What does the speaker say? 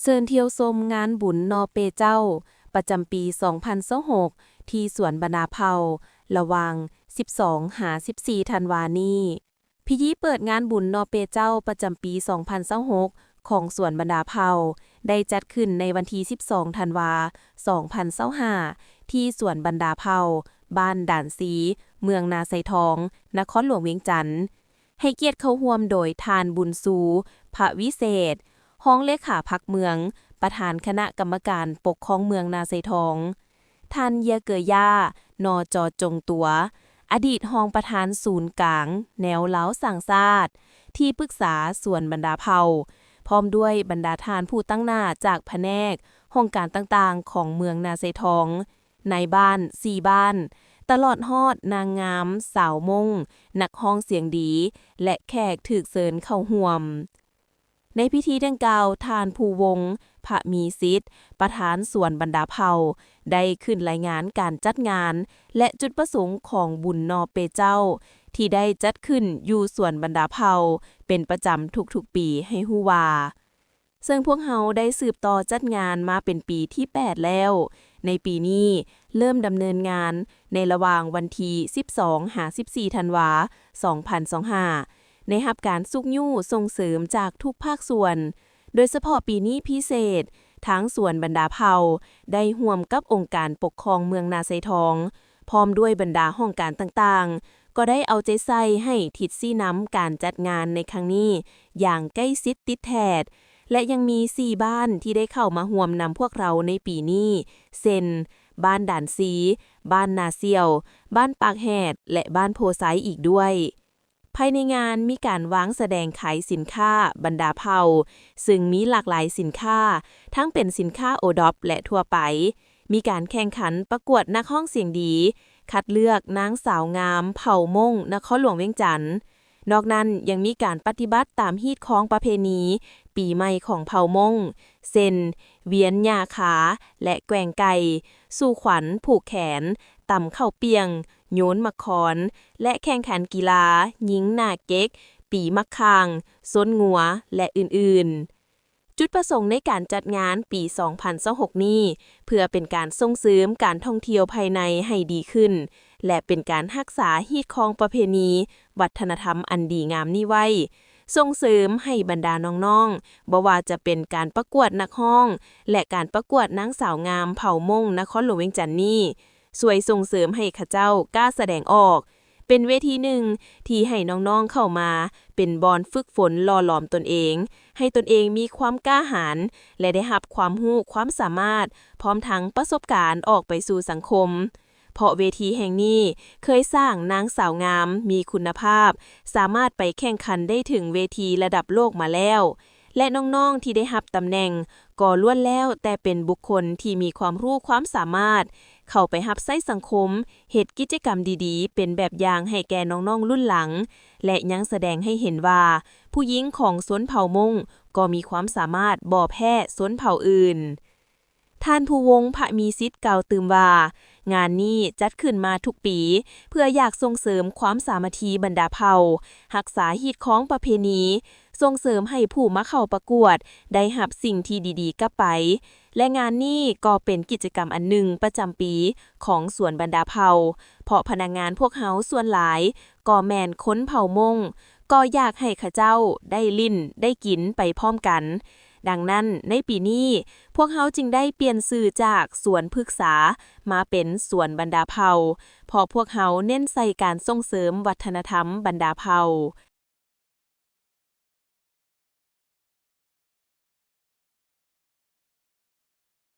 ເຊີນທ່ຽວຊົມງານບຸນໜໍ່ເປເຈົ້າ ປະຈຳປີສອງພັນຊາວຫົກ ທີ່ສວນບັນດາເຜົ່າ ລະຫວ່າງສິບສອງຫາສິບສີ່ທັນວານີ້. ພິທີເປີດງານບຸນໜໍ່ເປເຈົ້າປະຈຳປີສອງພັນຊາວຫົກ ຂອງສວນບັນດາເຜົ່າ ໄດ້ຈັດຂຶ້ນໃນວັນທີສິບສອງທັນວາສອງພັນຊາວຫ້າ ທີ່ສວນບັນດາເຜົ່າ ບ້ານດ່ານຊີ ເມືອງນາໄຊທອງ ນະຄອນຫຼວງວຽງຈັນ. ໃຫ້ກຽດເຂົ້າຮ່ວມໂດຍທ່ານ ບຸນຊູ ພະວິເສດ ຮອງເລຂາພັກເມືອງ, ປະທານຄະນະກຳມະການປົກຄອງເມືອງນາໄຊທອງ, ທ່ານ ເຢຍເກີຢາ ນຈ ຈົງຕົວ ອະດີດຮອງປະທານສູນກາງແນວລາວສ້າງຊາດ, ທີ່ປຶກສາສວນບັນດາເຜົ່າ, ພ້ອມດ້ວຍບັນດາທ່ານຜູ້ຕາງໜ້າຈາກພະແນກ, ຫ້ອງການຕ່າງໆຂອງເມືອງນາໄຊທອງ, ນາຍບ້ານສີ່ບ້ານ, ຕະຫຼອດຮອດນາງງາມ, ສາວມົ້ງ, ນັກຮ້ອງສຽງດີ ແລະ ແຂກຖືກເຊີນເຂົ້າຮ່ວມ. ໃນພິທີດັ່ງກ່າວ, ທ່ານ ພູວົງ ພະມີສິດ ປະທານສວນບັນດາເຜົ່າ ໄດ້ຂຶ້ນລາຍງານການຈັດງານ ແລະ ຈຸດປະສົງຂອງບຸນໜໍ່ເປເຈົ້າ ທີ່ໄດ້ຈັດຂຶ້ນຢູ່ສວນບັນດາເຜົ່າເປັນປະຈຳທຸກໆປີໃຫ້ຮູ້ວ່າ, ເຊິ່ງພວກເຮົາໄດ້ສືບຕໍ່ຈັດງານມາເປັນປີທີແປດແລ້ວ. ໃນປີນີ້ເລີ່ມດຳເນີນງານໃນລະຫວ່າງວັນທີສິບສອງຫາສິບສີ່ທັນວາສອງພັນຊາວຫ້າ ໄດ້ຮັບການຊຸກຍູ້ສົ່ງເສີມຈາກທຸກພາກສ່ວນ, ໂດຍສະເພາະປີນີ້ພິເສດ, ທາງສວນບັນດາເຜົ່າໄດ້ຮ່ວມກັບອົງການປົກຄອງເມືອງນາໄຊທອງ ພ້ອມດ້ວຍບັນດາຫ້ອງການຕ່າງໆ ກໍໄດ້ເອົາໃຈໃສ່ໃຫ້ທິດຊີ້ນຳການຈັດງານໃນຄັ້ງນີ້ຢ່າງໃກ້ຊິດຕິດແທດ ແລະ ຍັງມີສີ່ບ້ານທີ່ໄດ້ເຂົ້າມາຮ່ວມນຳພວກເຮົາໃນປີນີ້ ເຊັ່ນ ບ້ານດ່ານຊີ, ບ້ານນາສ່ຽວ, ບ້ານປາກແຫດ ແລະ ບ້ານໂພໄຊອີກດ້ວຍ. ພາຍໃນງານມີການວາງສະແດງຂາຍສິນຄ້າບັນດາເຜົ່າ, ເຊິ່ງມີຫຼາກຫຼາຍສິນຄ້າ, ທັງເປັນສິນຄ້າໂອດອບ ແລະ ທົ່ວໄປ. ມີການແຂ່ງຂັນປະກວດນັກຮ້ອງສຽງດີ, ຄັດເລືອກນາງສາວງາມເຜົ່າມົ້ງນະຄອນຫຼວງວຽງຈັນ. ນອກນັ້ນຍັງມີການປະຕິບັດຕາມຮີດຄອງປະເພນີປີໃໝ່ຂອງເຜົ່າມົ້ງ ເຊັ່ນ ຫວຽນຫຍ້າຄາ ແລະ ແກວ່ງໄກ່, ສູ່ຂວັນ, ຜູກແຂນ, ຕຳເຂົ້າປຽງ, ໂຍນໝາກຄອນ ແລະ ແຂ່ງຂັນກິລາຍິງໜ້າເກັກ, ຕີໝາກຂ່າງ, ຊົນງົວ ແລະ ອື່ນໆ. ຈຸດປະສົງໃນການຈັດງານປີສອງພັນຊາວຫົກນີ້ ເພື່ອເປັນການສົ່ງເສີມການທ່ອງທ່ຽວພາຍໃນໃຫ້ດີຂຶ້ນ ແລະ ເປັນການຮັກສາຮີດຄອງປະເພນີວັດທະນະທຳອັນດີງາມນີ້ໄວ້, ສົ່ງເສີມໃຫ້ບັນດານ້ອງໆ, ບໍ່ວ່າຈະເປັນການປະກວດນັກຮ້ອງ ແລະ ການປະກວດນາງສາວງາມເຜົ່າມົ້ງນະຄອນຫຼວງວຽງຈັນນີ້, ຊ່ວຍສົ່ງເສີມໃຫ້ເຂົາເຈົ້າກ້າສະແດງອອກ, ເປັນເວທີໜຶ່ງທີ່ໃຫ້ນ້ອງໆເຂົ້າມາເປັນບ່ອນຝຶກຝົນຫຼໍ່ຫຼອມຕົນເອງ, ໃຫ້ຕົນເອງມີຄວາມກ້າຫານ ແລະ ໄດ້ຮັບຄວາມຮູ້ຄວາມສາມາດ ພ້ອມທັງປະສົບການອອກໄປສູ່ສັງຄົມ. ເພາະເວທີແຫ່ງນີ້ເຄີຍສ້າງນາງສາວງາມມີຄຸນນະພາບ ສາມາດໄປແຂ່ງຂັນໄດ້ເຖິງເວທີລະດັບໂລກມາແລ້ວ. ແລະ ນ້ອງໆທີ່ໄດ້ຮັບຕຳແໜ່ງກໍລ້ວນແລ້ວແຕ່ເປັນບຸກຄົນທີ່ມີຄວາມຮູ້ຄວາມສາມາດ ເຂົ້າໄປຮັບໃຊ້ສັງຄົມ, ເຮັດກິດຈະກຳດີໆເປັນແບບຢ່າງໃຫ້ແກ່ນ້ອງໆລຸ້ນຫຼັງ ແລະ ຍັງສະແດງໃຫ້ເຫັນວ່າ ຜູ້ຍິງຂອງຊົນເຜົ່າມົ້ງກໍມີຄວາມສາມາດບໍ່ແພ້ຊົນເຜົ່າອື່ນ. ທ່ານ ພູວົງ ພະມີສິດ ກ່າວຕື່ມວ່າ, ງານນີ້ຈັດຂຶ້ນມາທຸກປີ ເພື່ອຢາກສົ່ງເສີມຄວາມສາມັກຄີບັນດາເຜົ່າ, ຮັກສາຮີດຄອງປະເພນີ, ສົ່ງເສີມໃຫ້ຜູ້ມາເຂົ້າປະກວດໄດ້ຮັບສິ່ງທີ່ດີໆກັບໄປ ແລະ ງານນີ້ກໍເປັນກິດຈະກຳອັນໜຶ່ງປະຈຳປີຂອງສວນບັນດາເຜົ່າ, ເພາະພະນັກງານພວກເຮົາສ່ວນຫຼາຍກໍແມ່ນຄົນເຜົ່າມົ້ງ, ກໍຢາກໃຫ້ເຂົາເຈົ້າໄດ້ຫຼິ້ນໄດ້ກິນໄປພ້ອມກັນ. ດັ່ງນັ້ນ, ໃນປີນີ້ ພວກເຮົາຈຶ່ງໄດ້ປ່ຽນຊື່ຈາກສວນພຶກສາມາເປັນສວນບັນດາເຜົ່າ, ເພາະພວກເຮົາເນັ້ນໃສ່ການສົ່ງເສີມວັດທະນະທຳບັນດາເຜົ່າ.